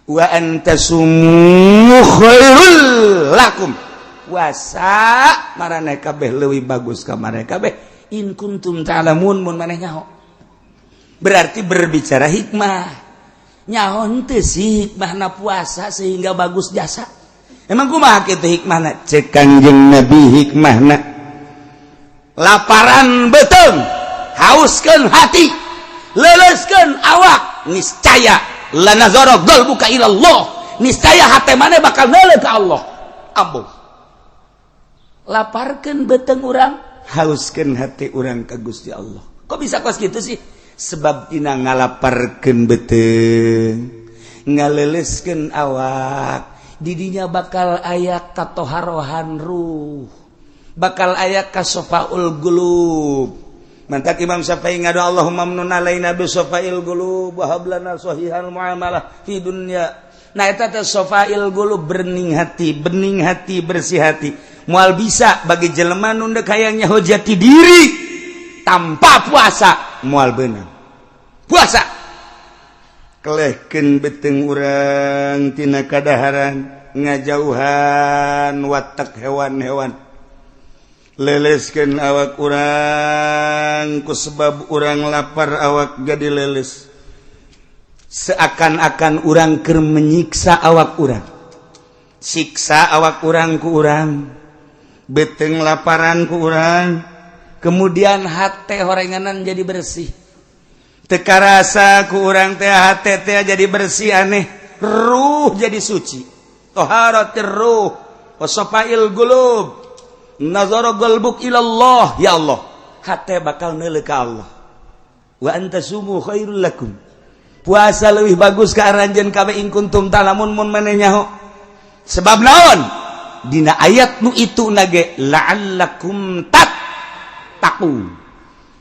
Wa an tasumu khairul lakum, puasa maraneh kabeh leuwih bagus ka maraneh kabeh, in kuntum ta'lamun, mun maneh nyaho. Berarti berbicara hikmah, nyaho henteu sih hikmahna puasa sehingga bagus jasa? Emang kumaha kitu hikmahna? Cek Kangjeng Nabi, hikmahna laparan beuteung, hauskeun hati, leleskeun awak, niscaya lanazara qalbuka ilallah, niscaya hati maneh bakal neuleuh ka Allah. Ambung laparkeun beuteung urang, hauskeun hati urang ka Gusti Allah. Kok bisa kos gitu sih? Sebab dina ngalaparkeun beuteung, ngaleleskeun awak, didinya bakal aya katoharohan ruh, bakal aya kasofaul qulub. Mantak Imam Syafi'i ngadu, "Allahumma mnun alaina bi sofail qulub wa hab lana sahihal muamalah fi dunya." Nah, eta teh sofail qulub, bening hati, bening hati, bersih hati. Moal bisa bagi jelema nu deuk hayang nyaho jati diri tanpa puasa, moal beunang. Puasa kelehkeun beuteung urang tina kadaharan, ngajauhan watak hewan-hewan, leleskeun awak urang. Ku sebab urang lapar, awak jadi leles, seakan-akan urang keur menyiksa awak urang, siksa awak urang ku urang, beuteung laparan ku urang, kemudian hate horenganan jadi bersih. Teu karasa ku urang teh hate teh jadi bersih, aneh, ruh jadi suci. Toharatir ruh wa safail qulub, nazara qalbuk ilallah. Ya Allah, hate bakal neuleuh ka Allah. Wa an tasumu khairul lakum, puasa lebih bagus ka aranjeun kabeh, in kuntum ta'lamun, mun maneh nyaho. Sebab naon? Dina ayat nu itu nage la'allakum tattaqun,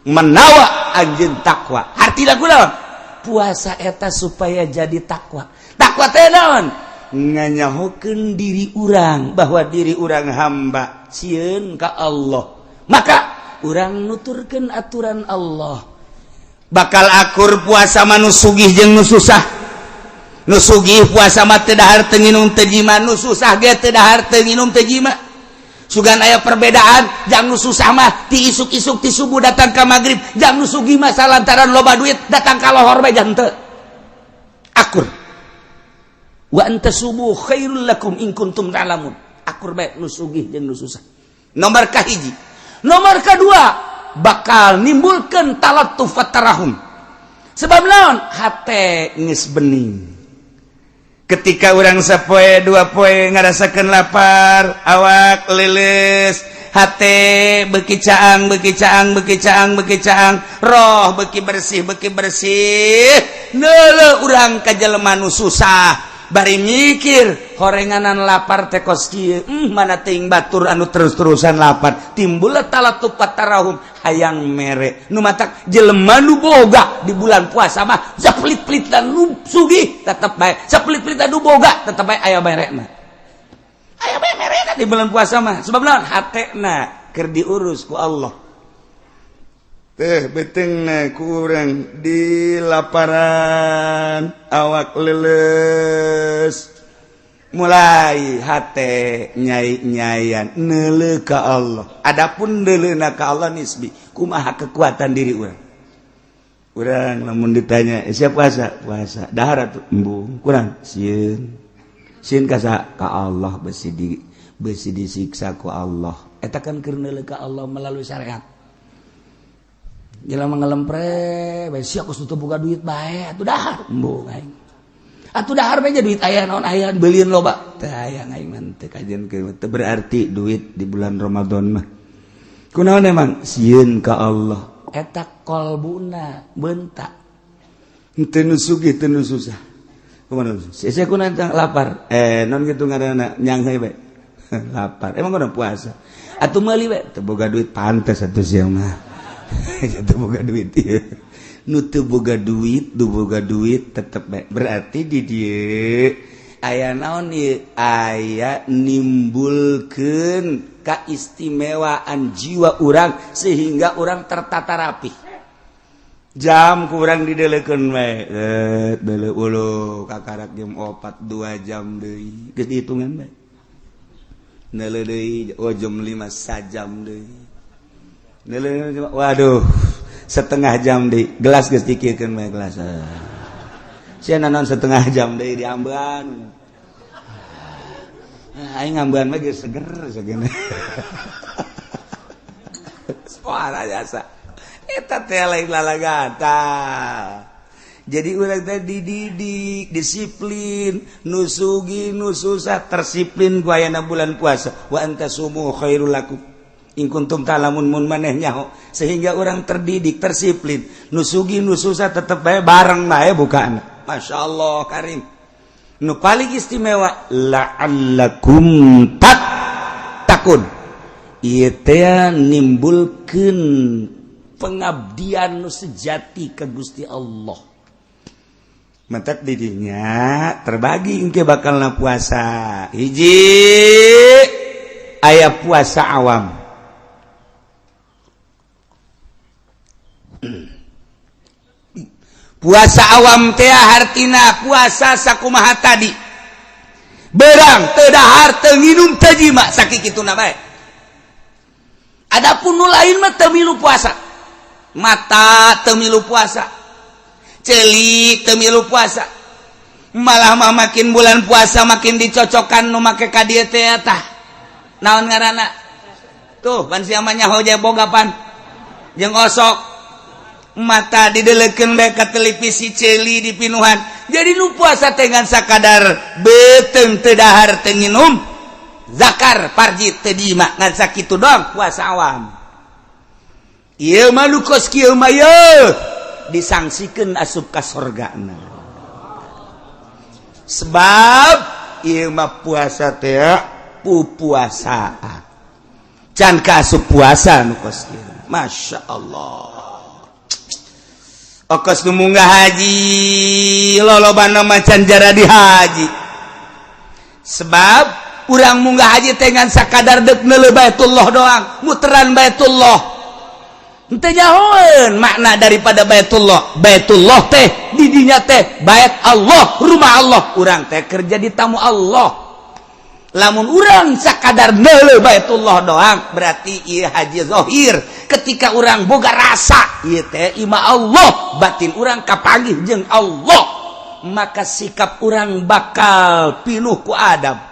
menawa anjeun takwa. Artina kunaon? Puasa eta supaya jadi takwa. Takwa teh naon? Nganyahokeun diri urang bahwa diri urang hamba, sieun ka Allah, maka urang nuturkeun aturan Allah. Bakal akur puasa mah nu sugih jeung nu susah. Nu sugih puasa mah teu dahar, teu nginum, teu jima. Nu susah ge teu dahar, teu nginum, teu jima. Sugan aya perbedaan, jang nu susah mah ti isuk-isuk, ti subuh datang ka magrib, jang nu sugih mah salantaran loba duit datang ka lohor bae jang teu akur. Wa an tasumu khairul lakum in kuntum ta'lamun. Akur bae nu sugih jeung nu susah. Nomor kahiji. Nomor kedua, bakal nimbulkeun talattuf tarahum. Sebab naon? Hate geus bening. Ketika urang sapoe dua poe ngarasakeun lapar, awak lilis, hate beki caang, beki caang, beki caang, beki caang, roh beki bersih, beki bersih, neuleuh urang ka jelema nu susah bari mikir, horenganan lapar teh kos kieu, mana teuing batur anu terus-terusan lapar. Timbul talattuf tarahum, hayang mere. Nu matak jelema nu boga di bulan puasa mah sapelit-pelit dan nu sugih tetep bae, sapelit-pelit nu boga tetep bae aya merena, aya bae merena di bulan puasa mah. Sebab naon? Hatena keur diurus ku Allah teh, beuteungna kurang di laparan, awak leles, mulai hate nyai-nyayan neuleuh ka Allah. Adapun neuleuhna ka Allah nisbi, kumaha kekuatan diri urang. Urang lamun ditanya, "Eh, siap puasa?" "Puasa." "Dahar atuh?" "Embung." "Kurang sieun." "Sieun ka saha?" "Ka Allah, besi disiksa ku Allah." Eta kan keur neuleuh ka Allah melalui syariat. Jelema ngelempre bae, sia kos teu boga duit bae atuh dahar. "Embung aing." "Atuh dahar bae, duit aya naon, aya beulieun loba." "Teu hayang aing mah, teu kajian." Teu berarti duit di bulan Ramadan mah. Kunaon emang? Sieun ka Allah. Eta kolbuna bentak. Teu nu sugih, teu nu susah. Kumaha sia kunaon lapar? Eh, non gitu ngaranna, nyangheui bae. Lapar. Emang kunaon puasa? Atuh meuli bae. Teu boga duit. Pantes atuh sia mah. Teu boga duit ieu. Nu teu boga duit, nu boga duit tetep bae. Berarti di dieu aya naon ieu? Aya nimbulkeun kaistimewaan jiwa urang sehingga urang tertata rapi. Jam kurang didelekeun we, deuleu ulu kakarak jam 4, 2 jam deui, geus dihitungan bae. Neuleu deui, oh, jam 5, sajam deui. Neuleu, waduh, setengah jam deui. Gelas geus dikirkeun bae gelas. Sia naon setengah jam deui diambean. Aing ngambean mah geus seger segene. Suara jasa. Eta teh lain lalagata. Jadi urang teh dididik disiplin, nu sugih nu susah tersiplin ku ayana bulan puasa. Wa an tasumu khairul lakum in kuntum ta'lamun, mun maneh nyaho, sehingga orang terdidik tersiplin, nu sugih nu susah tetep bae bareng bae bukaan. Masya Allah karim. Nu paling istimewa, la'allakum tattaqun. Ieu teh nimbulkeun pengabdian nu sejati ke Gusti Allah. Matak didinya terbagi engke bakal puasa. Hiji, aya puasa awam. Puasa awam teh hartina puasa sakumaha tadi, berang teu dahar, teu nginum, teu jima, sakituna bae. Adapun nu lain mah teu milu puasa. Mata teu milu puasa, ceuli teu milu puasa. Malah mah makin bulan puasa makin dicocokkan nu make ka dieu teh. Tah, naon ngaranna tuh ban sia mah nyaho boga pan jeung osok. Mata didelekeun bae ka televisi, ceuli dipinuhan. Jadi nu puasa teh ngan sakadar beuteung teu dahar, teu nginum, zakar parji teu jima, ngan sakitu doang puasa awam. Ieu mah nu kos kieu mah ye disangsikeun asup ka sorgana, sebab ieu mah puasa teh pupuasaan, can ka asup puasa nu kos kieu. Masya Allah. Okos nu munggah haji lolobana macan jara di haji, sebab urang munggah haji teh ngan sakadar dek neuleuh Baitullah doang, muteran Baitullah. Henteu nyahoeun makna daripada Baitullah. Baitullah teh didinya teh bait Allah, rumah Allah. Urang teh kerja di tamu Allah. Lamun urang sakadar neuleuh Baitullah doang, berarti ieu haji zahir. Ketika urang boga rasa ieu teh imah Allah, batin urang kapanggih jeung Allah, maka sikap urang bakal pinuh ku adab.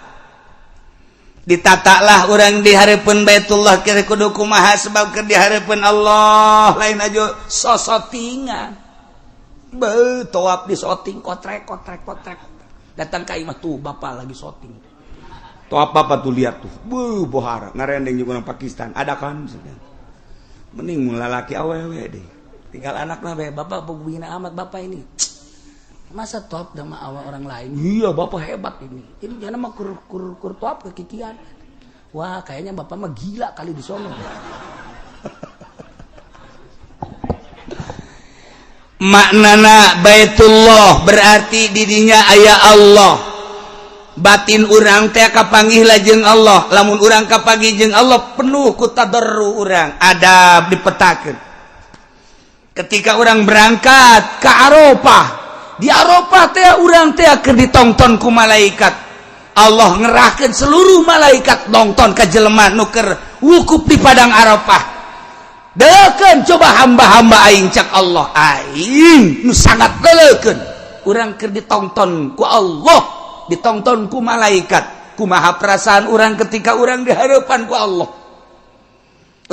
Ditatalah urang di hareupeun Baitullah kira kudu kumaha, sebab keur di hareupeun Allah, lain aja sosotingan. Be tawaf di soting, kotrek kotrek kotrek. Datang ka imah tuh, bapak lagi soting. Tawaf bapak tuh, lihat tuh. Bu bohara ngarendeng juga orang Pakistan ada kan. Mending lalaki awewe deh, tinggal anak mah bae. Bapak begini amat, bapak ini masa top sama awal orang lain. Iya, bapak hebat ini jangan mah kur kur kur top kekikian. Wah, kayaknya bapak mah gila kali di sono. Maknana Baitullah berarti didinya aya Allah. Batin urang teh kapanggih lajeng Allah. Lamun urang kapanggih jeung Allah, penuh ku tadarru urang, adab dipetakeun. Ketika urang berangkat ke Arafah, di Arafah teh urang teh keur ditongton ku malaikat. Allah ngerahkeun seluruh malaikat nonton ke jelema nu keur wukuf di padang Arafah. Deukeun coba hamba-hamba aing, cak Allah, aing nu sangat leukeun. Urang keur ditonton ku Allah, ditonton ku malaikat, kumaha perasaan urang ketika urang di hadapan ku Allah?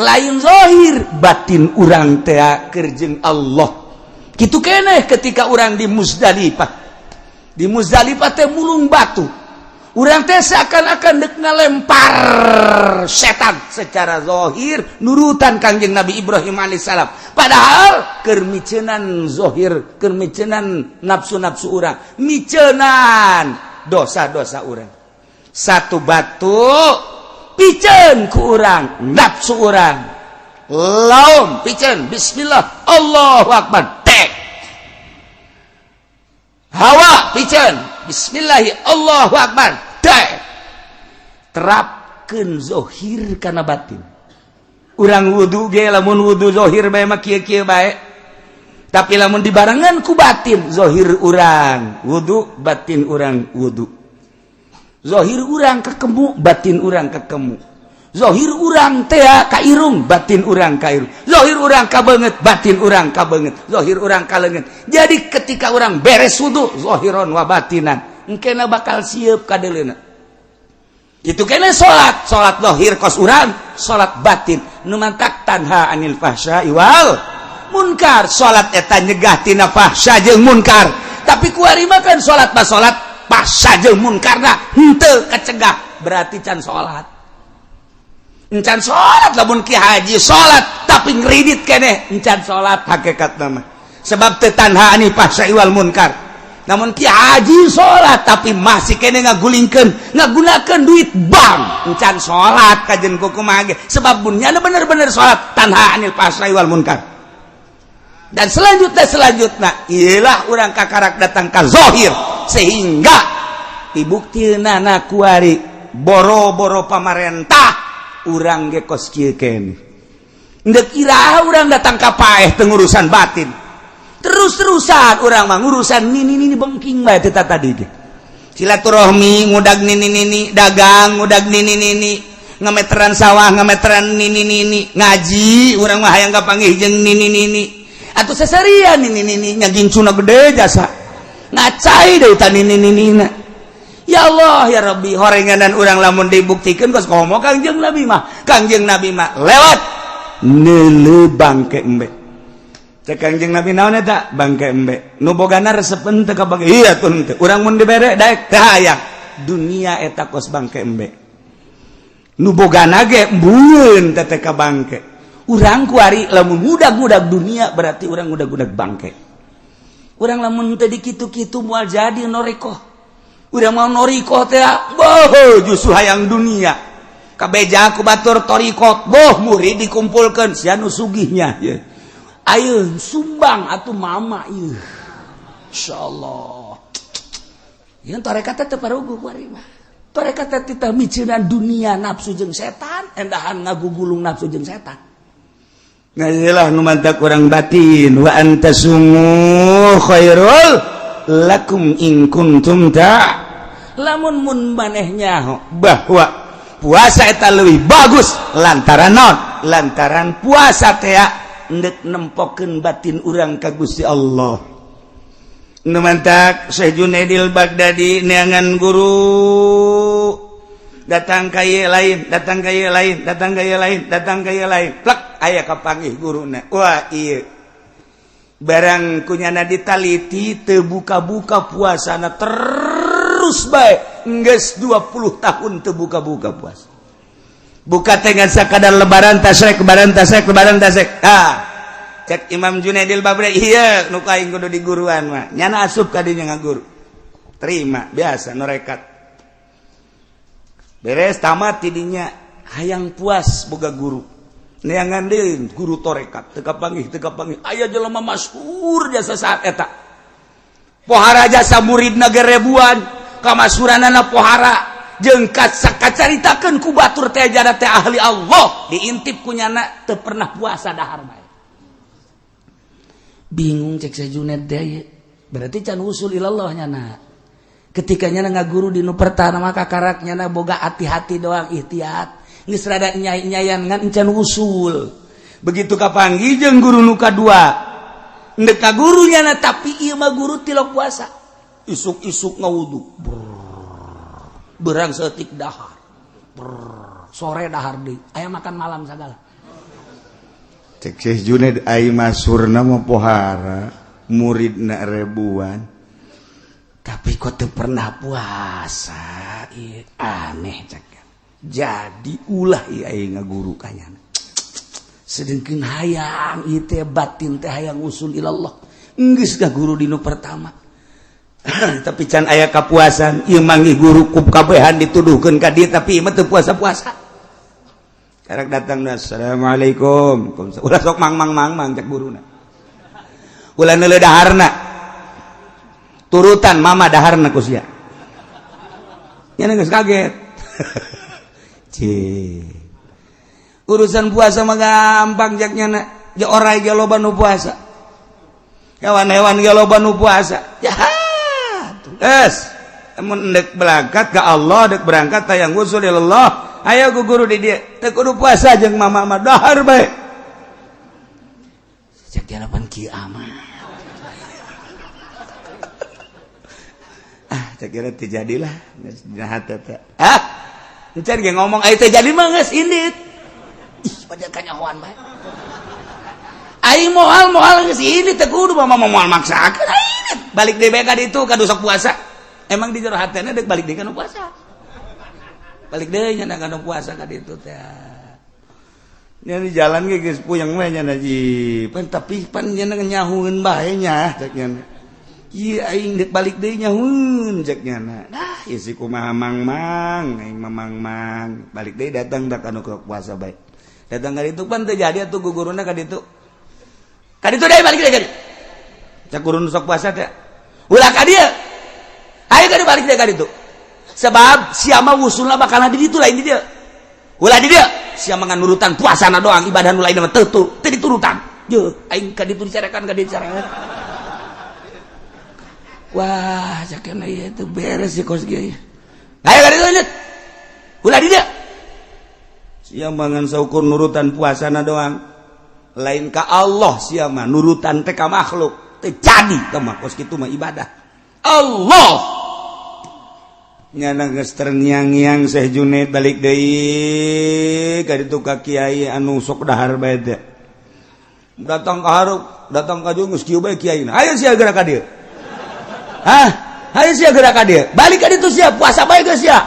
Lain zahir, batin urang teh keur jeung Allah. Kitu keneh ketika urang di Muzdalifah. Di Muzdalifah teh mulung batu, urang teh seakan-akan dek ngalempar setan. Secara zahir nurutan Kangjeng Nabi Ibrahim alaihissalam, padahal keur micenan zahir, keur micenan nafsu-nafsu urang, micenan dosa-dosa urang. Satu batu piceun ku urang nafsu urang, laum piceun, bismillah Allahu akbar, tek. Hawa piceun, bismillahi Allahu akbar, tek. Terapkeun zahir kana batin. Urang wudu ge, lamun wudu zahir bae mah kieu-kieu bae. Tapi lamun dibarengan ku batin, zohir urang wudu, batin urang wudu. Zohir urang kekemu, batin urang kekemu. Zohir urang teh ka irung, batin urang ka irung. Zohir urang ka beungeut, batin urang ka beungeut. Zohir urang ka leungeun. Jadi ketika urang beres wudu zohiron wa batinan, engkena bakal siap kadeleuna. Itu kena salat, salat zohir kos urang, salat batin nu mantak tanha anil fahsya'i wal munkar. Salat eta nyegah tina fahsya jeung munkar. Tapi kuari mah kan salat mah salat, fahsya jeung munkarna henteu kecegah, berarti can salat. Encan salat lamun ki haji salat tapi ngridit keneh, encan salat hakikat nama, sebab teu tanha anil fahsya'i wal munkar. Namun ki haji salat tapi masih keneh ngagulingkeun, ngagunakeun duit bank, encan salat kajen kumaha ge, sebab bunyana bener-bener salat tanha anil fahsya'i wal munkar. Dan selanjutnya, selanjutnya ialah urang kakarak datang ka zohir, sehingga dibuktina kuari boro-boro pamarentah, urang ge kos kieu keneh. Ndek iraha urang datang ka paeh teu ngurusan batin? Terus-terusan urang mah ngurusan nini nini, bengking bae teh tadi ge. Silaturahmi ngudag nini nini, dagang ngudag nini nini, ngameteran sawah ngameteran nini nini, ngaji urang mah hayang kapanggih jeung nini nini atau seserian nini nini, nyagincuna gede jasa ngacai deui ta nini nini. Ya Allah ya Rabbi, horenganan urang lamun dibuktikan kos komo Kangjeng Nabi mah. Kangjeng Nabi mah lewat neuleu bangke embe. Cek Kangjeng Nabi, "Naon eta?" "Bangke embe." "Nu bogana resep henteu ka bangke?" "Iya tuh henteu." "Urang mun dibere daek teu hayang?" Dunia eta kos bangke embe, nu bogana ge embungeun teh ka bangke. Urang kuari lamun ngudag-ngudag dunia, berarti urang ngudag-ngudag bangke. Urang lamun teu dikitu-kitu moal jadi norekoh. Udah mau noriko teh, boh, justru hayang dunia. Kabeja ku batur torikot, boh, murid dikumpulkan, sia nu sugihnya ya. Ayo sumbang atuh mama ieu. Insyaallah yang tarekat teh parugu kuari mah. Tarekat teh titah miceunan dunia, nafsu jeung setan, endahan ngagugulung nafsu jeung setan. Ngajilah nu mantak urang batin, wa antasumu khairul lakum in kuntum ta lamun mun manehnya bahwa puasa eta leuwih bagus lantaran non lantaran puasa teh ndek nempokeun batin urang ka Gusti Allah. Nu mantak Syekh Junaidil Baghdadi neangan guru, datang ka ieu lain, datang ka ieu lain, datang ka ieu lain, datang ka ieu lain, plek aya kapanggih guruna. Wah, ieu barang kunyana ditaliti teu buka-buka puasana, terus bae geus 20 tahun teu buka-buka puasa. Buka dengan sakadar lebaran tasrek, lebaran tasrek, lebaran tasrek. Ah, cek Imam Junaidil Baghdadi, iya nu aing kudu di guruan mah. Nyana asup ka dinya ngaguru, terima biasa norekat. Beres tamat tidinya hayang puas boga guru, neangan deui guru torekat, teu kapanggih, teu kapanggih. Aya jelema masyhur jasa saat eta, pohara jasa, muridna ge ribuan, kamasyhuranana pohara jeung kacaritakeun ku batur teh jada teh ahli Allah. Diintip ku nyana teu pernah puasa, dahar bae. Bingung cek Syekh Junaid teh, berarti can usul ilallah nyana. Ketika nyana ngaguru di nu pertama maka karak nyana boga hati-hati doang, ikhtiat geus rada nyai-nyayan, ngan encan usul. Begitu kapanggih jeung guru nu kadua, ndek ka guru nyana, tapi ieu mah guru tilok puasa, isuk-isuk ngawudu, berang setik dahar. Brrr, sore dahar deui, aya makan malam sagala. Cek Syekh Junaid, ai masyhurna mah pohara, muridna ribuan, tapi kok teu pernah puasa? Ieu aneh cek. Jadi ulah ieu aing ngaguru ka nyana. Sedengkeun hayang ieu teh batin teh hayang usul ilallah. Geus guru di nu pertama, tapi can aya kapuasan. Ieu manggih guru ku kabehan dituduhkeun ka dieu, tapi ieu mah teu puasa-puasa. Karek datang, "Assalamualaikum." "Ulah sok mang mang mang mang," cek guruna. "Ulah neuleuh daharna, turutan mama daharna ku sia." Nya geus kaget. Cih. Urusan puasa mah gampang, cek nyana. Ja orai ge loba nu puasa. Hewan-hewan ge loba nu puasa. Jahat. Es, mun dek berangkat ke Allah, dek berangkat tayang usul ilallah. Ayo ku guru di dieu, teu kudu puasa jeung mama mah dahar bae. Cek jalapan kieu amat. Ah, cek kira teu jadilah geus dina hate teh. Ah, encan ge ngomong aya teu jadi mah geus indit. Ih, pada kanyahoan bae. Aing moal moal geus indit teu kudu mama moal maksakeun aing. Balik deui bae ka ditu ka sok puasa. Emang di jero hatena deuk balik deui ka nu puasa. Balik deui nya ka nu puasa ka ditu teh. Nya di jalan ge geus puyeng we nya ji. Pan tapi pan nya nyahueun bae nya cek nya. Ieu aing deuk balik deui nyahueun cek nya. Nah, ieu si kumaha mang-mang, aing mah mang-mang. Balik deui datang da ka nu puasa bae. Datang ka ditu pan teu jadi atuh guguruna ka ditu. Ka ditu deui balik deui ka ditu. Cek guru nu sok puasa teh. Ulah ka dieu. Ayo ka balik deui ka ditu. Sebab sia mah wusulna bakal di ditu lain di dieu. Ulah di dieu. Sia mah ngan nurutan puasana doang, ibadah nu lain mah teu teu diturutan. Yeuh, aing ka ditu dicarekan ka dieu dicarekan. Wah, cakena ieu teu beres sih kos kieu. Ayo ka ditu lanjut. Ulah di dieu. Sia mah ngan saukur nurutan puasana doang. Lain ka Allah sia mah nurutan teh ka makhluk. Teu jadi teh mah kos kitu mah ibadah. Allah nyana geus terngiang-ngiang Syekh Junaid balik deui ka ditu ka kiai anu sok dahar bae teh. Datang ka hareup, datang ka dieu geus kieu bae kiaina. Ayo sia geura ka dieu. Hah? Ayo sia geura ka dieu. Balik ka ditu sia puasa bae geus sia.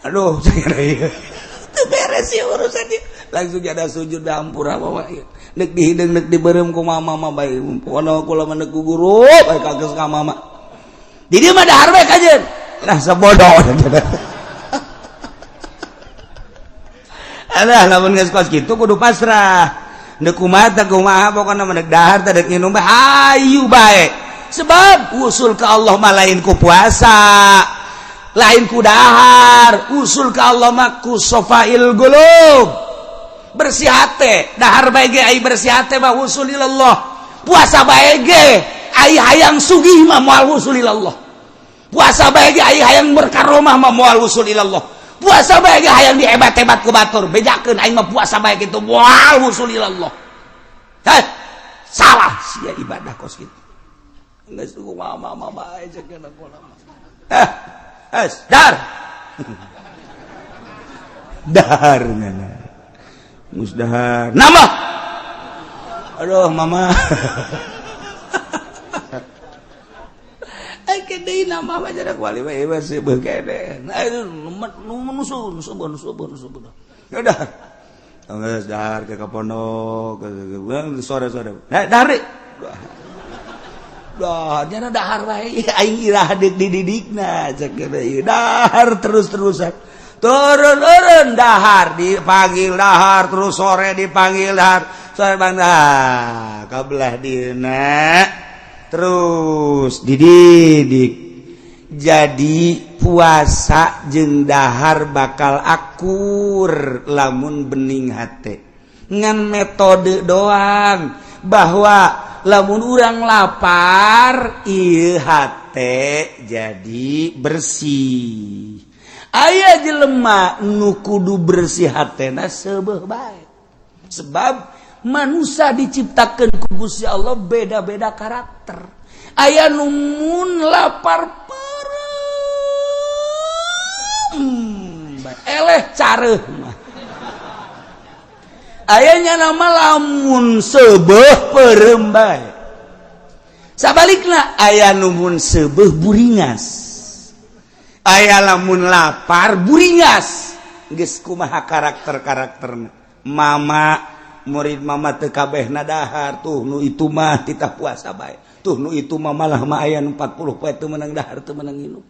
Aduh, teu beres sia urusan ieu. Langsung ada sujud hampura mama ieu. Neuk dihideung neuk dibeureum ku mama mah bae. Pokona kula mah neuk ku guru bae kageus ka mama. Di dieu mah dahar bae kajeun. Nah sebodoh. Alah lamun geus kos kitu kudu pasrah. Neuk kumaha teh kumaha pokona mah neuk dahar teh deuk nginum bae hayu bae. Sebab usul ke Allah mah lain ku puasa, lain ku dahar, usul ke Allah mah ku sofail qulub. Bersih hate, dahar bae ge ai bersih hate mah usul ilallah. Puasa bae ge ai hayang sugih mah moal usul ilallah. Puasa bae ge ai hayang berkaromah mah moal usul ilallah. Puasa bae ge hayang dihebat-hebat ku batur, bejakeun aing mah puasa bae kitu moal usul ilallah. Heh, salah sia ibadah kos kitu. Geus kumaha mama bae ceuk kula mah. Eh, es dar. Dahar ngana. Geus dahar. Nambah. Aduh mama. Deui nama mah jadi wali mah ieu seubeut kene. Nah nu nusun nusun. Udah. Geus dahar ke pondok sore-sore. Nah, dahar. Dah, nyana dahar wae aing irah deuk dididikna cek ieu dahar terus-terusan. Turun-turun dahar dipanggil dahar terus sore dipanggil dahar. Sore bang dah kabelah dina. Terus dididik jadi puasa jeung dahar bakal akur lamun bening hate ngan metode doang bahwa lamun urang lapar ieu hate jadi bersih. Aya jelema nu kudu bersih hatena seubeuh bae sebab manusia diciptakan ku Gusti Allah beda-beda karakter. Aya nu mun lapar peureum eleh careuh mah. Aya nya nama lamun seubeuh peureum bae. Sabalikna aya nu mun seubeuh buringas. Aya lamun lapar buringas. Geus kumaha karakter-karakterna. Mama murid mama teu kabehna dahar tuh nu itu mah titah puasa bae tuh nu itu mah malah mah aya nu 40 poe teu meunang dahar teu meunang nginum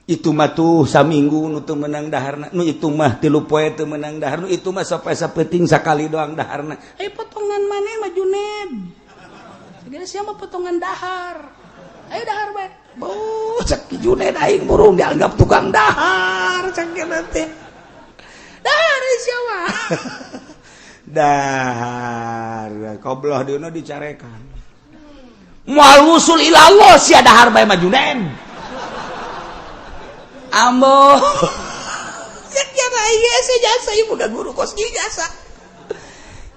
itu mah tuh saminggu nu teu meunang daharna nu itu mah 3 poe teu meunang dahar nu itu mah sampai sapeting sakali doang daharna. Ayo potongan maneh mah Juned segala sia mah potongan dahar ayo dahar bae. Beuh cek Juned aing burung dianggap tukang dahar cek teh dahar sia mah. Dahar kobloh dina dicarekan. Moal wusul ilallah sia dahar bae mah, Junen. Ambo ya jasa ieu boga guru kos jasa.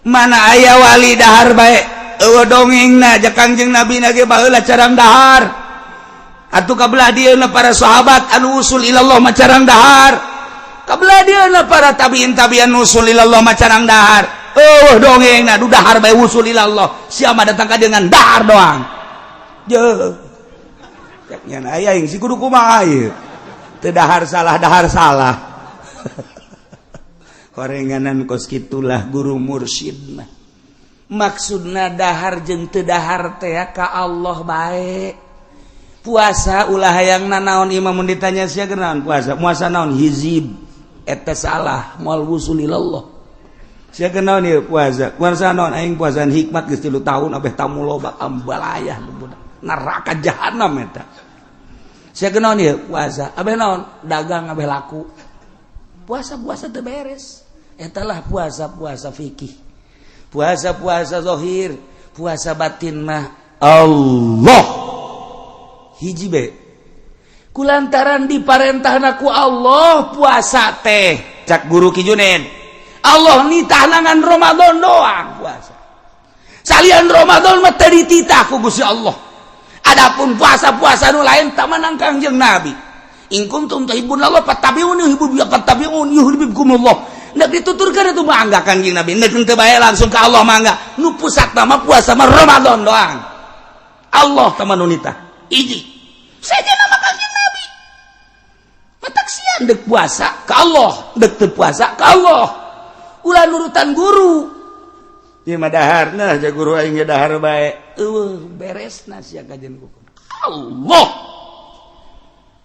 Mana aya wali dahar bae? Eueuh dongengna ja. Kangjeng Nabi na ge baheula carang dahar atuh. Kabelah dieuna para sahabat anu usul ilallah mah carang dahar. Kabelah dieuna para tabiin tabian usul ilallah mah carang dahar. Eueuh dongengna du dahar bae usul ilallah. Sia mah datang ka dengan dahar doang. Je nya aya yang si kudu kumaha ieu? Teu dahar salah, dahar salah. Horenganan kos kitulah guru mursyid mah. Maksudna dahar jeung teu dahar teh ka Allah bae. Puasa ulah hayang nanaon. Imam mun ditanya, "Sia naon puasa?" "Puasa naon? Hizib." Eta salah, moal wusul ilallah. "Sia naon ieu puasa? Puasa naon?" "Aing puasaan hikmat geus 3 tahun abeh tamu loba." Ambalayah, neraka jahanam eta. "Sia naon ieu puasa? Abeh naon? Dagang abeh laku." Puasa-puasa teu beres. Etalah puasa-puasa fikih, puasa-puasa zahir. Puasa batin mah Allah hiji be. Kulantaran diparentahna ku Allah puasa teh, cak guru Ki Junen, Allah nitah ngan Ramadan doang puasa. Salian Ramadan mah teu dititah ku Gusti Allah. Adapun puasa-puasa nu lain tak menang Kangjeng Nabi, "In kuntum tuhibbun Allah fattabi'uni fattabi'uni yuhibbukumullah." Nek dituturkan itu mangga Kangjeng Nabi, nek teu bae langsung ke Allah mangga. Nu pusat mah puasa mah Ramadan doang. Allah teman nitah hiji saja nama Kangjeng Nabi. Matak sian dek puasa ke Allah, dek teu puasa ke Allah, ulah nurutan guru. Ieu mah dahar, nah ja guru aing ge dahar bae. Eueuh beresna sia kajian hukum Allah.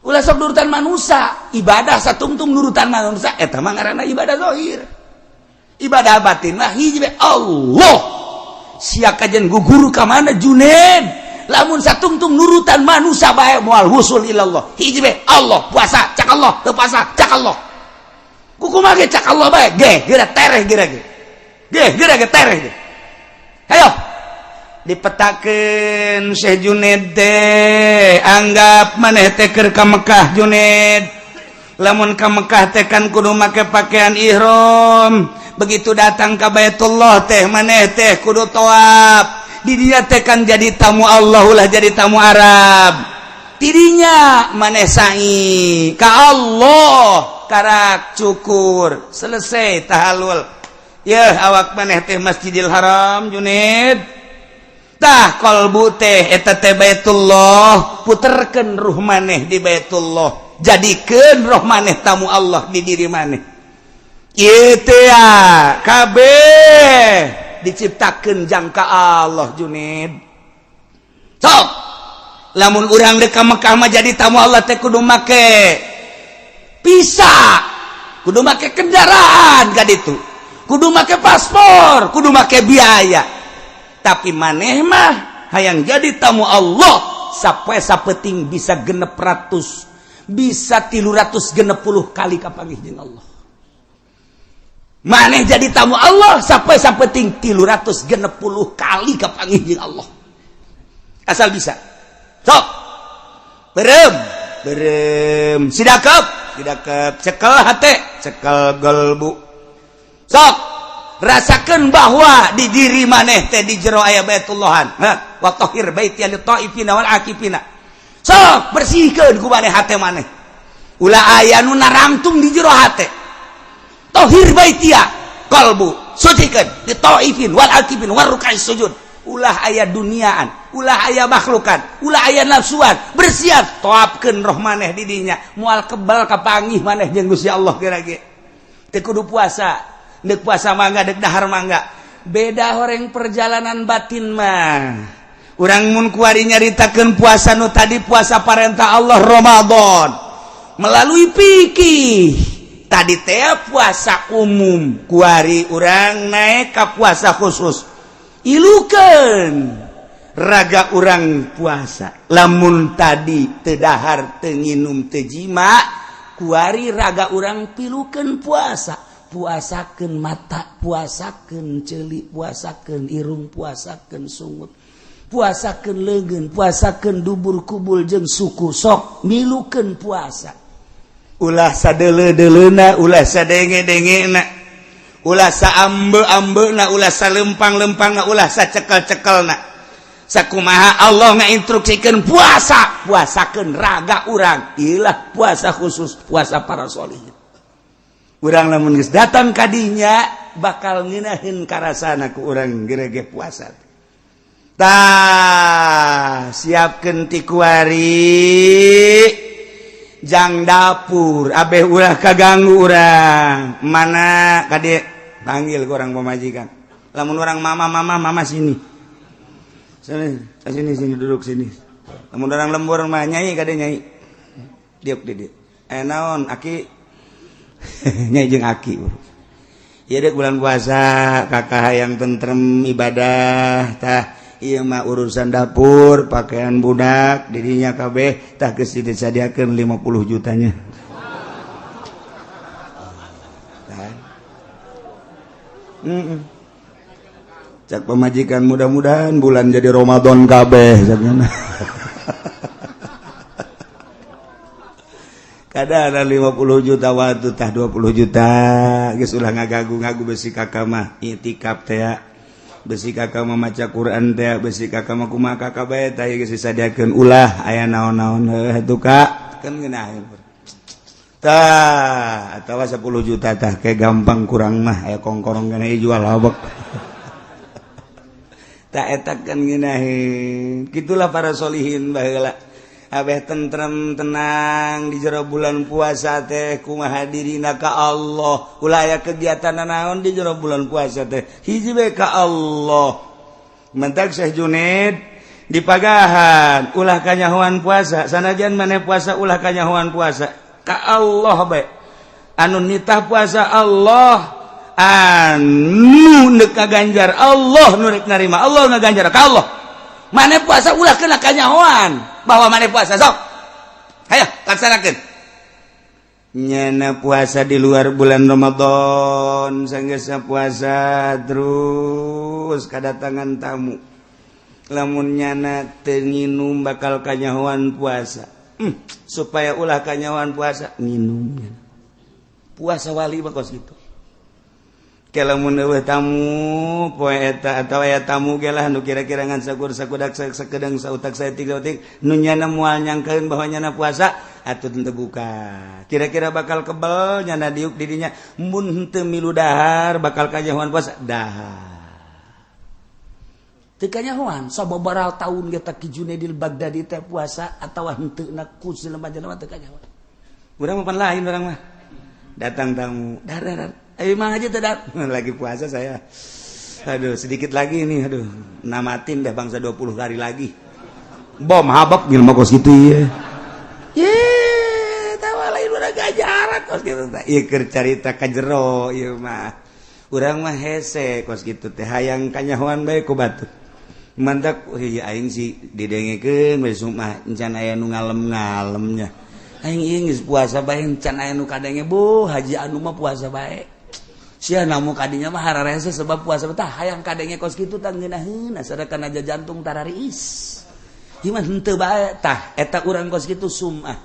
Ulah sok nurutan manusia. Ibadah satungtung nurutan manusia eta mah ngaranna ibadah zahir. Ibadah batin mah hiji bae, Allah. Sia kajian guru ka mana, Junen? Lamun satungtung nurutan manusia bae moal wusul ilallah. Hiji bae, Allah. Puasa cak Allah, teu puasa cak Allah, kumaha ge cak Allah bae. Ge geura tereh, geura ge ge geura ge tereh ge. Hayo dipetakeun Syekh Juned teh. Anggap maneh teh keur ka Mekah, Juned. Lamun ka Mekah teh kan kudu make pakaian ihram. Begitu datang ka Baitullah teh maneh teh kudu tawaf di dia teh kan. Jadi tamu Allah, ulah jadi tamu Arab. Tidinya maneh sa'i ka Allah, karak cukur, selesai tahalul ya. Awak maneh teh Masjidil Haram, Juned. Tah, kolbu teh eta teh Baitullah. Puterkeun ruh maneh di Baitullah, jadikeun roh maneh tamu Allah di diri maneh. Ieu teh ya kabeh diciptakeun jangka Allah, Junid. Sok lamun urang dek ka Mekah mah jadi tamu Allah teh kudu make visa, kudu make kendaraan ka ditu, kudu make paspor, kudu make biaya. Tapi maneh mah hayang jadi tamu Allah sampai sapeting bisa 600, bisa 360 kali kapanggih jeung Allah. Maneh jadi tamu Allah sampai sapeting 360 kali kapanggih jeung Allah, asal bisa. Sok berem berem, sidakep sidakep, cekel hate, cekel golbu. Sok rasakan bahwa di diri maneh teh di jero aya Baitullahan. Wa tahhir baiti lit taifina wal akifina. Sok bersihkeun ku maneh hate maneh, ulah aya nu narangtung di jero hate. Tahhir baitia, qalbu sucikeun, li taifin wal akifin war ruk'is sujud. Ulah aya duniaan, ulah aya makhlukan, ulah aya nafsuan. Bersiap, toapkeun roh maneh di dinya, moal kebal kapanggih maneh jeung Gusti Allah. Kira-kira teu kudu puasa. Dek puasa mangga, dek dahar mangga, beda horeng perjalanan batin mah. Urang mun kuari nyaritakeun puasa nu tadi, puasa parentah Allah Ramadan melalui fikih tadi teh puasa umum, kuari urang naik ka puasa khusus. Ilukeun raga urang puasa. Lamun tadi teu dahar, teu nginum, teu jima, kuari raga urang pilukeun puasa. Puasakeun mata, puasakeun ceuli, puasakeun irung, puasakeun sungut. Puasakeun leungeun, puasakeun dubur kubul jeung suku, sok milukeun puasa. Ulah sadeuleu-deuleuna, ulah sadenge-dengena, ulah saambe-ambena, ulah salempang-lempangna, ulah sacekel-cekelna. Sakumaha Allah ngainstruksikeun puasa, puasakeun raga urang. Ilah puasa khusus, puasa para sholihin. Urang lamun geus datang kadinya bakal ngeunaheun karasana ku urang gerege puasa. Tah, siapkeun ti kuari jang dapur abeh ulah kaganggu urang. Mana kade panggil ke orang pemajikan. Lamun orang mama, mama, mama, sini sini sini sini, duduk sini. Lamun orang lembur mah, nyai, kade nyai, diuk di dieu. Eh, naon aki? Nyai jeung aki. Ieu dek bulan puasa, kakak yang tentrem ibadah. Tah, ieu mah urusan dapur, pakaian budak dirinya kabeh, tah geus disadiakeun 50 jutanya. Tah. Cak pemajikan, mudah-mudahan bulan jadi Ramadan kabeh caknya. Kada ada 50 juta waktu, tah 20 juta geus, ulah ngagagu-ngagu, besi kakak mah itikaf teh, besi kakak mah maca Quran teh, besi kakak mah kumaha kakak bae. Tah, geus disadiakeun, ulah aya naon-naon heuh atuh kak, kan ngeunaheun. Tah, atawa 10 juta, tah kayak gampang kurang mah aya kongkorong kana jual habek. Tak eta kan ngeunaheun. Kitulah para solihin baheula, abeh tentrem, tenang di jero bulan puasa teh. Kumaha dirina ka Allah, ulah aya kegiatan naon di jero bulan puasa teh, hiji bae ka Allah. Mentak Syekh Junaid dipagahan ulah kanyahoan puasa. Sanajan maneh puasa, ulah kanyahoan puasa, ka Allah bae. Anu nitah puasa Allah, anu neuk kaganjar Allah, nu rek narima Allah, ngaganjar ka Allah. Maneh puasa ulah kena kanyahoan bahwa maneh puasa. Sok hayo laksanakeun. Nyana puasa di luar bulan Ramadan, sanggeusna puasa terus kedatangan tamu, lamun nyana teu nginum bakal kanyahoan puasa. Supaya ulah kanyahoan puasa, nginum. Puasa wali mah kos kitu. Lamun eueuh tamu poe eta atawa aya tamu ge lah nu kira-kira ngan sakur sakudak sakedeng sautak saeutik sautik, nu nyana moal nyangkeun bahwa nyana puasa, atuh teu buka. Kira-kira bakal kebel nyana diuk didinya, mun henteu milu dahar bakal kanyahoan puasa, dahar. Teu kanyahoan. Sababaraha taun ge Ki Junaidil Baghdadi teh puasa atawa henteu na ku jelema-jelema teu kanyahoan. Urang mah pan lain, urang mah datang tamu, dar dar. Eh, emang aja tidak lagi puasa saya. Aduh, sedikit lagi ini, aduh, namatin deh bangsa 20 hari lagi. Bom habak jelema kos kitu ieu. Ye, tawa lain urang gajaran kos kitu teh. Ieu keur carita ka jero ieu mah. Urang mah hese kos kitu teh, hayang kanyahoan bae ku batur. Mantak ieu aing sih didengekeun we mah encan aya nu ngalem-ngalemnya. Aing ieu geus puasa bae encan aya nu kadenge, bu haji anu mah puasa bae. Sia namu kadinya mah hararese sebab puasa tah hayang kadenge kos kitu tah ngeunaheun, sadakan aja jantung tarariis. Ieu mah henteu bae. Tah, eta urang kos kitu sumah.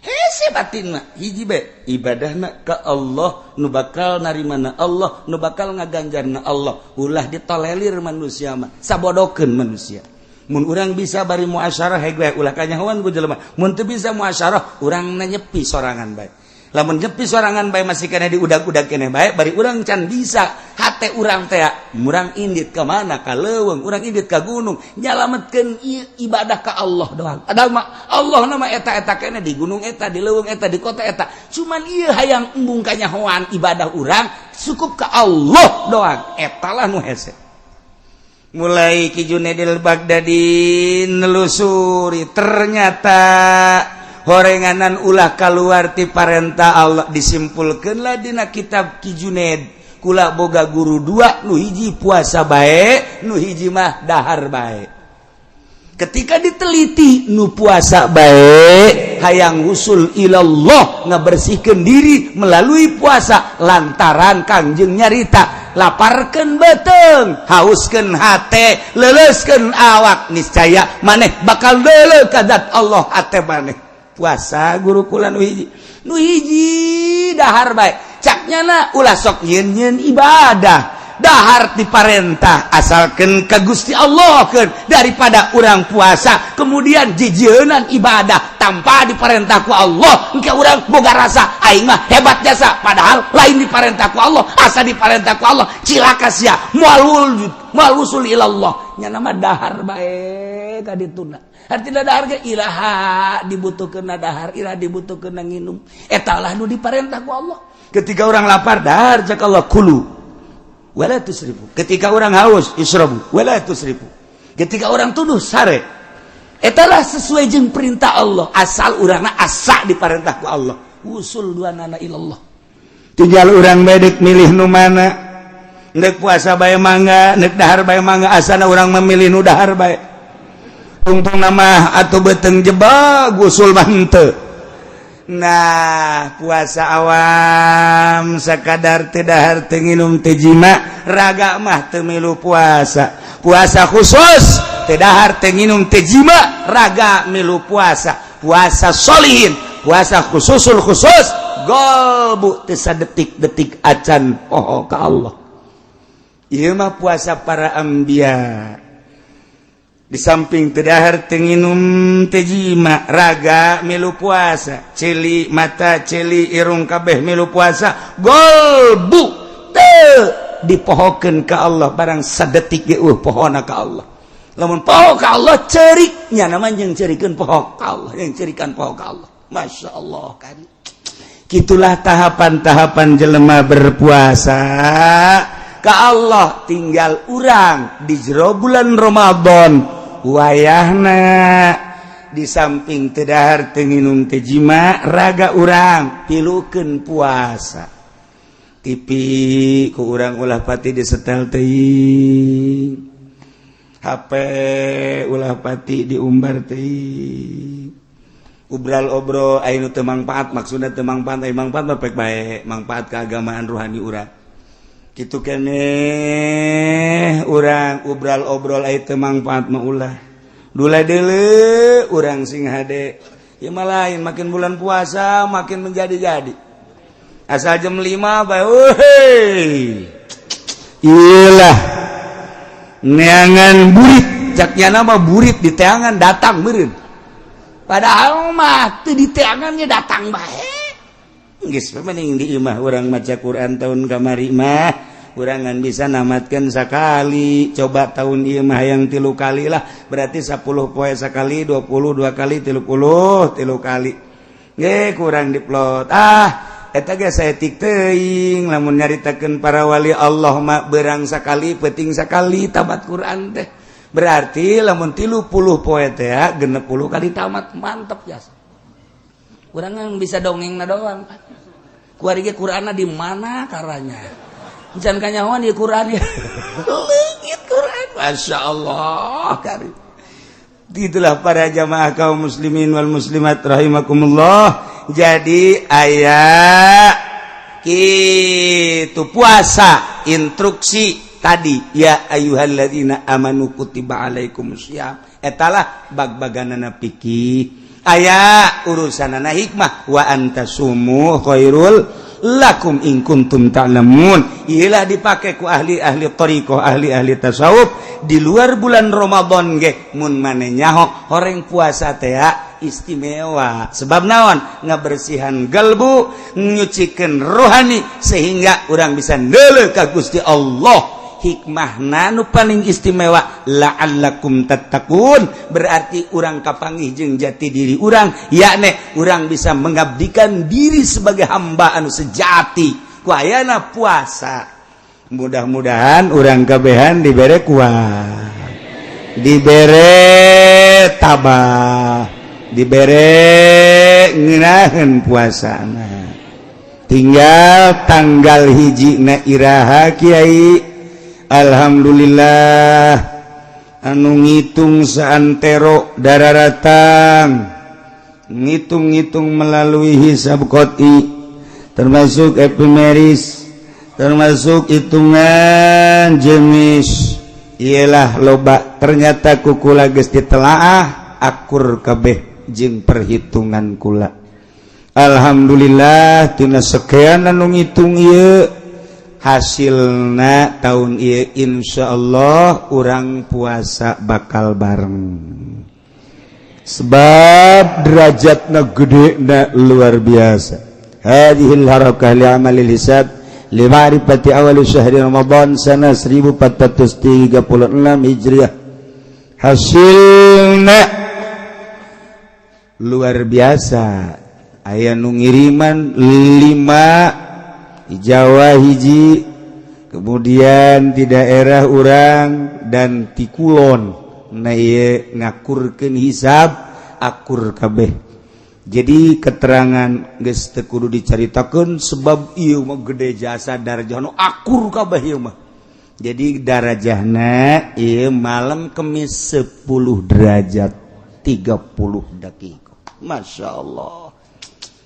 Hese batin mah hiji bae ibadahna ka Allah, nu bakal narimana Allah, nu bakal ngaganjarna Allah. Ulah ditolelir manusia mah, sabodokeun manusia. Mun urang bisa bari muasyarah heg bae, ulah kanyahoan ku jelema. Mun teu bisa muasyarah, urang nyepi sorangan bae. Lamun nyepi sorangan bae masih kena diudag-udag keneh bae, bari urang can bisa hate urang teh, urang indit ka mana, ka leuweung, urang indit ka gunung, nyalametkeun ibadah ka Allah doang. Ada mah Allah nama eta-eta keneh di gunung eta, di leuweung eta, di kota eta, cuman ieu hayang embung kanyahoan ibadah urang cukup ka Allah doang, eta lah nu hese. Mulai Ki Junaidil Baghdadi nelusuri, ternyata horenganan ulah keluar ti parentah Allah. Disimpulkanlah dina kitab Ki Junaid, kula boga guru dua, nu hiji puasa bae, nu hiji mah dahar bae. Ketika diteliti, nu puasa bae hayang usul ilallah, ngabersihkan diri melalui puasa, lantaran Kangjeng nyarita Laparkeun beuteung, hauskeun hate, leuleuskeun awak, niscaya maneh bakal deuleu ka zat Allah hate maneh. Puasa guru kula nu hiji, nu hiji dahar bae. Cak nyana ulah sok nyeun-nyeun ibadah, dahar diparentah asalkan ke Gusti Allah keun, daripada urang puasa kemudian jijienan ibadah tanpa diparentah ku Allah. Engke urang boga rasa aing mah hebat jasa, padahal lain diparentah ku Allah. Asa diparentah ku Allah, cilaka sia, moal wujud, moal wusul ilallah. Nya mah dahar bae ka dituna. Artinya dahar ge iraha dibutuhkeun dahar, iraha dibutuhkeun nginum, eta lah nu diparentah ku Allah. Ketika orang lapar, dahar, cak Allah, kulu wala tusrifu. Ketika orang haus, isrobu wala tusrifu. Ketika orang tunduh, sare. Etalah sesuai jeung perintah Allah, asal urangna asa diparentah ku Allah, usul dua nana ilallah. Tinggal urang bedek milih nu mana. Nek puasa bae mangga, nek dahar bae mangga, asana urang memilih nu dahar bae. Tungtung nama atau beuteung jebak, usul mah henteu. Nah, puasa awam sekadar teu dahar, teu nginum, teu jima, raga mah teu milu puasa. Puasa khusus teu dahar, teu nginum, teu jima, raga milu puasa. Puasa solihin, puasa khususul khusus, golbu teu sadetik-detik acan poho ka Allah. Ieu mah puasa para anbiya. Di samping teu dahar, teu nginum, teu jima, raga milu puasa, ceuli mata, ceuli irung, kabeh milu puasa, golbu teu dipohokeun ka Allah barang sadetik ge pohona ka Allah. Lamun poho ka Allah, cerik nya nama jeung ceurikeun poho ka Allah, yang cerikan poho ka Allah. Masya Allah kan. Gitulah tahapan-tahapan jelema berpuasa ka Allah. Tinggal urang di jero bulan Ramadan wayahna, di samping teu dahar, teu nginum, teu jima, raga urang pilukeun puasa. TV ku urang ulah pati disetel teuing, HP ulah pati diumbar teuing, ubral obrol anu teu mangpaat. Maksudna teu mangpaat, aya mangpaat mah pek bae, mangpaat keagamaan ruhani urang kitu keneh. Urang ubral obrol aya teu mangpaat mah ulah. Dula deuleu urang sing hade ya mah lain, makin bulan puasa makin menjadi-jadi. Asal jam 5 bae, euy, ilah neangan burit, caknya nama burit di teangan datang meureun, padahal mah teu di teangannya datang bae. Geus mending di imah urang maca Quran. Tahun kamari mah urang ngan bisa namatkeun sakali, coba tahun ieu mah yang 3 kali lah, berarti 10 poe sakali, 20 dua kali, 30 3 kali ge kurang diplot. Ah, eta ge saeutik teuing. Lamun nyaritakeun para wali Allah mah berang sakali, peuting sakali tamat Quran teh. Berarti lamun 30 poe teh 60 kali tamat, mantep jasa. Urang bisa dongeng na doang. Kuari ge Qur'anna di mana karanya? Can kanyahoan di Quran ya. Leungit Quran. Masya Allah. Karim. Itulah para jamaah kaum muslimin wal muslimat rahimakumullah. Jadi aya kitu puasa instruksi tadi, ya ayyuhalladzina amanu kutiba alaikumusiyam, etalah bag-baganana fikih, aya urusanana hikmah, wa antasumu khairul lakum in kuntum ta'lamun. Iyalah dipake ku ahli-ahli thariqah, ahli-ahli tasawuf di luar bulan Ramadan ge. Mun mane nyaho horeng puasa teh istimewa, sebab naon? Ngabersihan galbu, nyucikeun rohani, sehingga urang bisa neuleuh ka Gusti Allah. Hikmah nu paling istimewa, la'allakum tattaqun, berarti urang kapanggih jeung jati diri urang, yakni urang bisa mengabdikan diri sebagai hamba anu sejati ku ayana puasa. Mudah-mudahan urang kabehan dibere kuat, dibere tabah, dibere ngeunaheun puasana. Tinggal tanggal 1 na iraha, Kiai? Alhamdulillah, anu ngitung saantero dararatang, ngitung-ngitung melalui hisab qot'i, termasuk epimeris. Termasuk hitungan jenis ialah loba, ternyata ku kula geus ditelaah akur kabeh jeung perhitungan kula. Alhamdulillah, tina sekian anu ngitung ieu hasilna tahun ieu Insya Allah urang puasa bakal bareng, sebab derajatna gede na luar biasa. Hadhil harakah li amalil hisab li ma'rifati awal syahri Ramadan sana 1436 Hijriah. Hasilna luar biasa, aya nu ngiriman 5 di Jawa hiji, kemudian di daerah urang dan ti kulon. Nah, ieu ngakurkeun hisab akur kabeh. Jadi keterangan geus teu kudu dicaritakeun, sebab ieu mah gede jasa darajah nu akur kabeh ieu mah. Jadi darajahna ieu malam Kemis 10 derajat 30 detik. Masya Allah.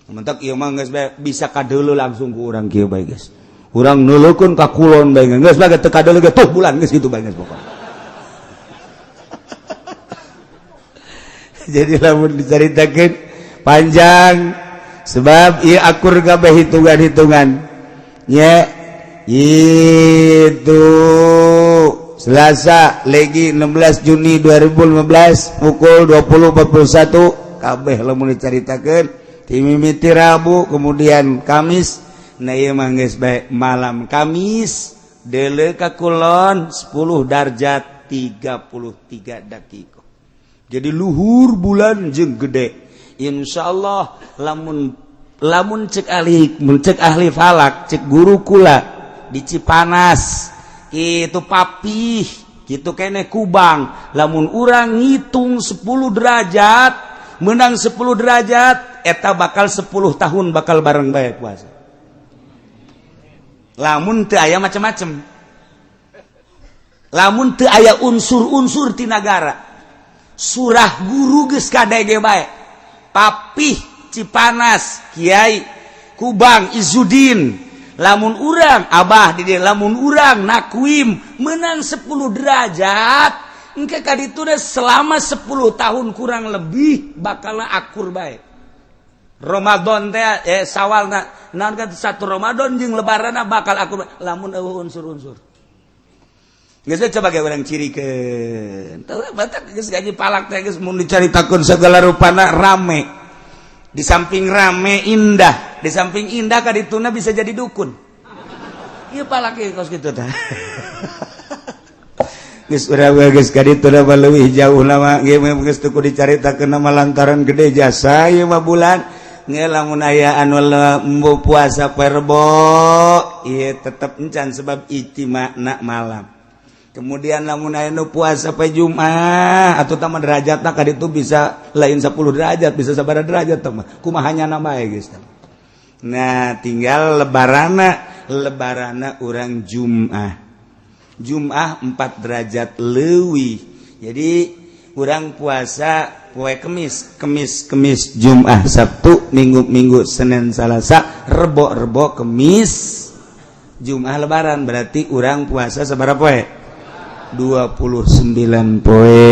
Mentak ieu mah geus bisa kadeuleu langsung ku urang kieu bae geus. Urang neuleukeun ka kulon bae geus bae, teu kadeuleu ge tuh bulan geus kitu bae geus pokona. Jadi lamun dicaritakeun panjang, sebab ieu akur kabeh hitungan-hitungan nya. Itu Selasa legi 16 Juni 2015 pukul 20.41 kabeh lamun dicaritakeun timimiti Rabu, kemudian Kamis. Nah, ieu mah geus bae malam Kamis deuleu ka kulon 10 derajat 33 detik. Jadi luhur bulan jeung gede. Insya Allah lamun lamun cek ahli, mun cek ahli falak, cek guru kula di Cipanas itu, papih gitu kene Kubang, lamun urang ngitung 10 derajat menang 10 derajat eta bakal 10 tahun bakal bareng bae puasa, lamun teu aya macem-macem, lamun teu aya unsur-unsur ti nagara. Surah guru geus kadege bae, papih Cipanas, Kiai Kubang Izudin, lamun urang Abah di lamun urang nakuim menang 10 derajat engke ka ditu selama 10 tahun kurang lebih bakal akur bae Ramadan teh, Sawal na naon kan satu Ramadan jeung Lebaran bakal akur lamun eueuh unsur-unsur. Geus coba ge urang cirikeun. Teu batak geus gaji palak teh geus mun dicaritakeun segala rupana rame. Di samping rame indah, di samping indah kadituna bisa jadi dukun. Ieu palak ieu kos kitu tah. Geus urang geus kadituna mah leuwih jauh lama ge geus teu kudu dicaritakeun nama lantaran gede jasa ieu mah bulan. Nge lamun aya anu embo puasa Rebo ieu tetep encan, sebab ijtima'na malam. Kemudian lamun aya nu puasa poe Jumat atau tama derajatna ka ditu bisa lain 10 derajat, bisa sabaraha derajat tah mah kumaha nya bae geus. Nah, tinggal lebarana, lebarana urang Jumat, Jumat 4 derajat leuwih. Jadi urang puasa poe Kemis, Kemis, Kemis, Jumat, Sabtu, Minggu, Minggu, Senin, Salasa, Rebo, Rebo, Kemis, Jumat Lebaran, berarti urang puasa sabaraha poe? 29 poe.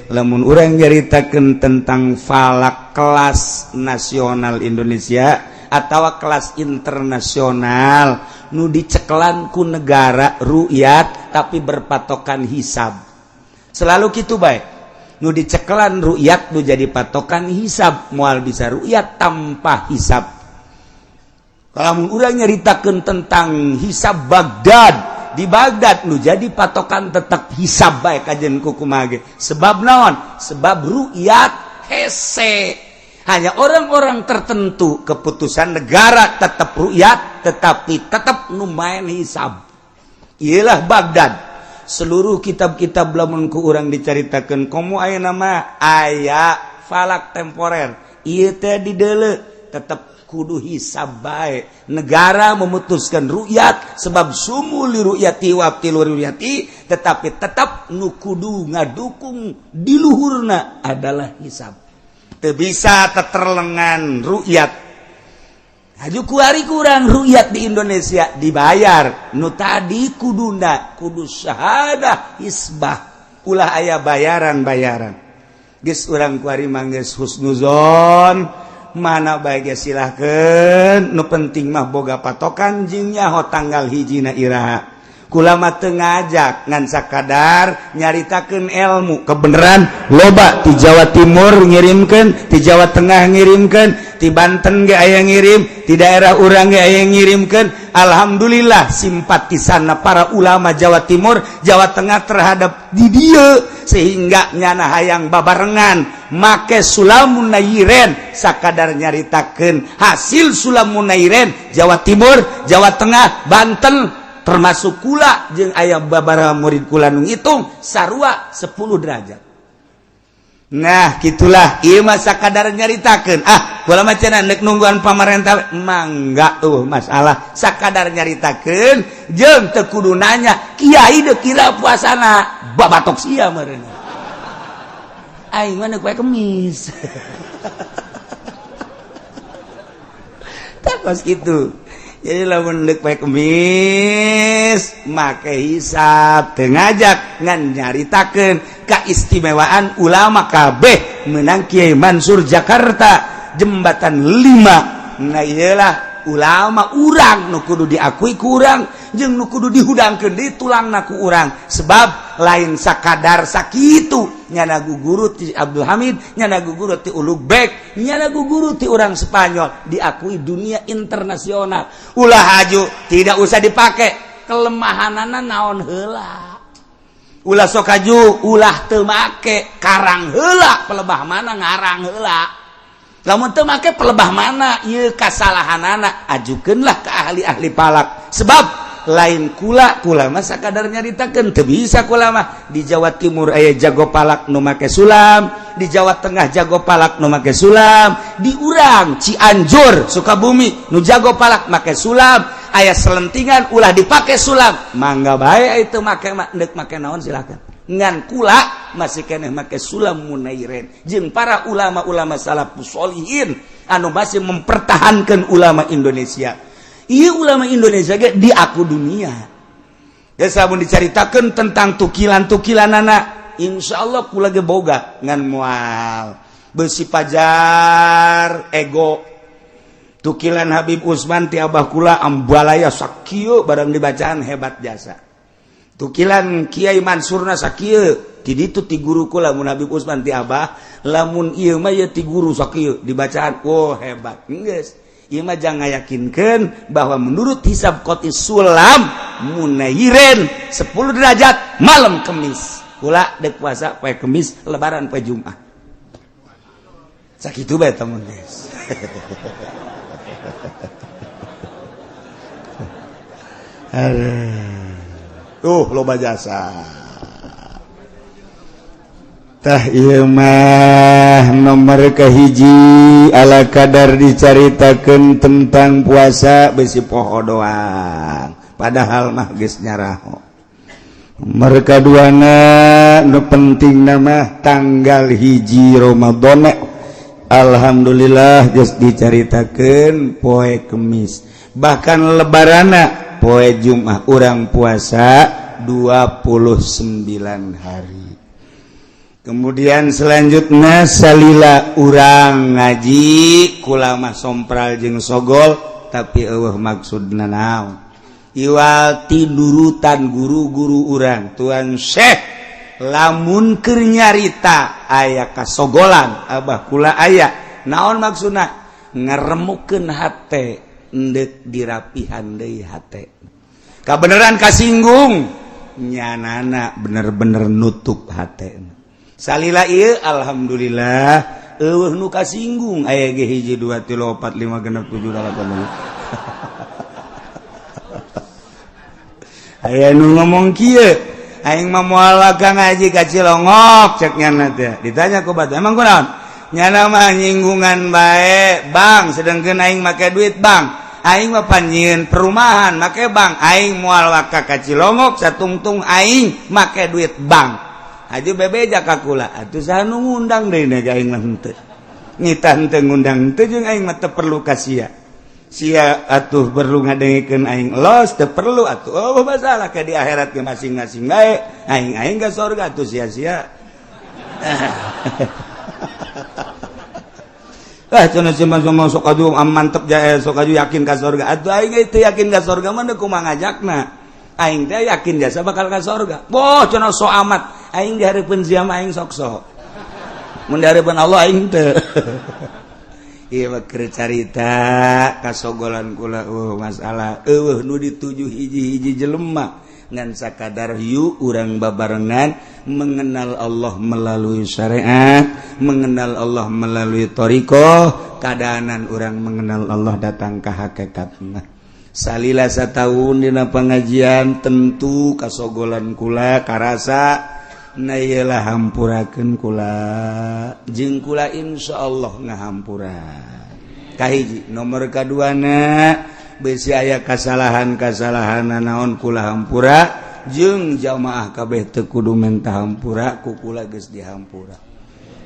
Lamun urang nyaritakeun tentang falak kelas nasional Indonesia atau kelas internasional nu dicekelan ku negara rukyat tapi berpatokan hisab, selalu gitu bae. Nu dicekelan rukyat nu jadi patokan hisab, moal bisa rukyat tanpa hisab. Kalau urang nyaritakeun tentang hisab Baghdad, di Baghdad nu jadi patokan tetap hisab bae kajen kukumaha ge. Sebab naon? Sebab rukyat hese hanya orang-orang tertentu, keputusan negara tetap rukyat tetapi tetap nu main hisab ialah Baghdad. Seluruh kitab-kitab lamun ku urang dicaritakeun komo aya nama aya falak temporer ieu teh dideuleu tetap kudu hisab bae. Negara memutuskan rukyat sebab sumu li rukyati wa abtilu rukyati, tetapi tetap nu kudu ngadukung di luhurna adalah hisab. Teu bisa teterlengan rukyat. Haju kuari kurang rukyat di Indonesia dibayar. Nu tadi kuduna kudu syahadah hisbah, ulah aya bayaran-bayaran. Geus urang kuari mah geus husnuzon, mana bae ge silahkeun, nu penting mah boga patokan jeung nyaho tanggal hijina iraha. Kula mah teu ngajak, ngan sakadar nyaritakeun ilmu kebenaran. Loba ti Jawa Timur ngirimkeun, ti Jawa Tengah ngirimkeun, ti Banten ge aya ngirim, ti daerah urang ge aya ngirimkeun. Alhamdulillah, simpatisanna para ulama Jawa Timur, Jawa Tengah terhadap di dieu, sehingga nyana hayang babarengan make sulamun nairen. Sakadar nyaritakeun hasil sulamun nairen Jawa Timur, Jawa Tengah, Banten, termasuk kula jeung aya babaraha murid kula nu ngitung sarua 10 derajat. Nah, gitulah, ieu mah sakadar nyaritakeun. Ah, kula mah cenah nek nungguan pamarentah, mangga, masalah sakadar nyaritakeun jeung teu kudu nanya kiai deuk kira puasana babatok sia meureun. Aing mah neuk poe Kemis. Tah kos kitu. Jadi lamun deuk poe Kemis make hisab, teu ngajak, ngan nyaritakeun keistimewaan ulama kabeh menang Kiai Mansur Jakarta Jembatan 5. Nah, iyalah ulama urang nu kudu diakui ku urang jeung nu kudu dihudangkeun di tulangna ku urang, sebab lain sakadar sakitu nyana guru ti Abdul Hamid, nyana guru ti Ulugbek, nyana guru ti urang Spanyol, diakui dunia internasional. Ulah haju, tidak usah dipakai kelemahanana naon heula, ulah sok haju, ulah teu make, karang heula pelebah mana, ngarang heula. Lamun teu make pelebah mana ieu kasalahanana, ajukeunlah ke ahli-ahli falak, sebab lain kula. Kula mah sakadar nyaritakeun, teu bisa kula mah. Di Jawa Timur aya jago palak nu make sulam, di Jawa Tengah jago palak nu make sulam, di urang Cianjur Sukabumi nu jago palak make sulam. Aya selentingan ulah dipake sulam, mangga bae itu make mah, deuk make naon silakan. Ngan kula masih keneh make sulam munairen jeung para ulama-ulama salafus solihin anu masih mempertahankan ulama Indonesia. Iya, ulama Indonesia ge diaku dunia ya. Sabun dicaritakeun tentang tukilan-tukilan anak, insya Allah kula ge boga, ngan moal besi pajar ego. Tukilan Habib Usman ti abah kula ambalaya sakieu, barang dibacaan hebat jasa. Tukilan Kiai Mansurna sakieu, ti ditu ti guru kula. Lamun Habib Usman ti abah, lamun ieu mah ieu ti guru sakieu, dibacaan, oh hebat. Geus, ieu mah jangan ngayakinkeun bahwa menurut hisab qoti sulam munairen 10 derajat malam Kemis. Kula dek puasa poe Kemis, lebaran poe Jumat. Sakitu bae temen, guys. Tuh loba jasa. Tah, ieu mah nomor kahiji, ala kadar dicaritakeun tentang puasa, besi poho doang, padahal mah geus nyaraho. Nomor kaduana, nu penting nama tanggal 1 Ramadan, alhamdulillah geus dicaritakeun poe Kemis, bahkan lebarana poe Jumat, urang puasa 29 hari. Kemudian selanjutnya, salila urang ngaji, kula mah sompral jeung sogol, tapi eueuh maksudna naon, iwal tidurutan guru-guru urang, Tuan Syekh lamun keur nyarita aya kasogolan, abah kula aya naon maksudna, ngeremukeun hate, endek dirapihan deui hate, kabeneran kasinggung nyanana bener-bener nutup hate. Salila ieu alhamdulillah eueuh nu kasinggung, aya ge 1 2 3 4 5 6 7 8. Aya nu ngomong kieu, aing mah moal ka ngaji ka Cilongok, cek nyana teh. Ditanya ku batu, emang kunaon? Nyana mah nyinggungan bae bang, sedengkeun aing make duit bang, aing mah panjieun perumahan make bang, aing moal waka ka Cilongok satungtung aing make duit bank. Haji bebeja ka kula atuh, saha nu ngundang deui na aing mah henteu, nitah henteu ngundang henteu, jeung aing mah teu perlu ka sia. Sia atuh perlu ngadengikeun aing los teu perlu atuh. Oh, masalah ke di akhirat ke masing-masing bae. Aing aing ke surga atuh sia-sia. Ah cenah si mah sok aju mantep jae sok aju yakin ka surga. Atuh aing teu yakin ka surga mah kumaha ngajakna. Aing teh yakin jasa bakal ka surga. Boh cenah sok amat. Aing di hareupeun sia mah aing sok-sok. Mun di hareupeun Allah aing teu. Ieu mah keur carita kasogolan kula masalah eueuh nu dituju hiji-hiji jelema ngan sakadar yuk urang babarengan mengenal Allah melalui syariat, mengenal Allah melalui thariqah, kadaanan urang mengenal Allah datang ka hakikatna. Salila satahun dina pengajian tentu kasogolan kula karasa na iyalah hampurakeun kula jeung kula insyaallah ngahampura. Kahiji nomor kaduana besi aya kasalahan-kasalahan naon kula hampura jeung jamaah kabeh teu kudu menta hampura ku kula geus dihampura.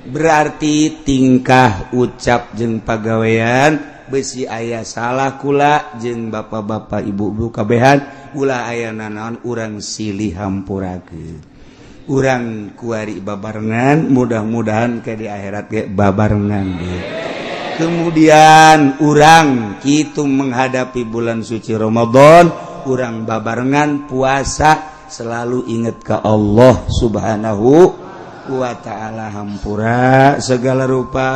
Berarti tingkah ucap jeung pagawean besi aya salah kula jeung bapak-bapak ibu-ibu kabehan ulah aya nanaon urang silih hampurakeun. Urang kuari babarengan mudah-mudahan ke di akhirat ge babarengan ge. Kemudian urang kitu menghadapi bulan suci Ramadan, urang babarengan puasa selalu ingat ke Allah Subhanahu wa ta'ala, hampura segala rupa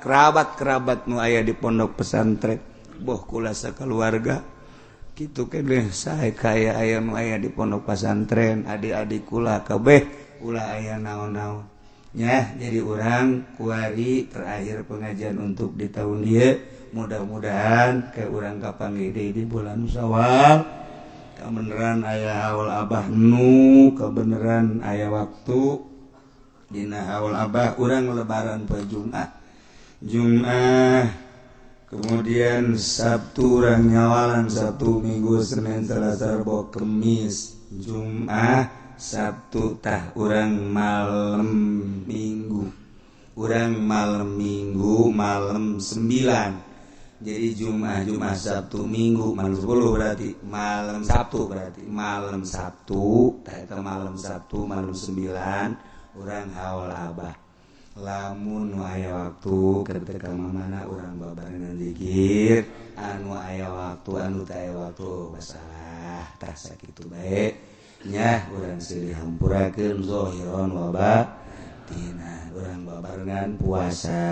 kerabat-kerabat nu aya di pondok pesantren boh kula sakeluarga kitu keneh sae kaya aya nu aya di pondok pesantren adik-adik kula kabeh ulah aya naon-naon ya. Jadi urang kuari terakhir pengajian untuk di tahun ieu, mudah-mudahan ke urang kapanggih deui di bulan Syawal, kebenaran aya haul Abah nu kebenaran aya waktu dina haul Abah urang lebaran poe Jumat Jumat, kemudian Sabtu urang nyawalan, Sabtu Minggu Senin Selasa Rebo Kemis Jumat Sabtu tah urang malam Minggu, urang malam Minggu malam 9. Jadi Jumat Jumat Sabtu Minggu malam 10 berarti malam Sabtu, berarti malam Sabtu tah eta malam Sabtu malam 9 urang haul Abah. Lamun nu aya waktu ketika mana urang babarengan zikir anu aya waktu anu teu aya waktu masalah tah sakitu bae nya. Urang silih hampurakeun zahiran wa batina, urang babarengan puasa.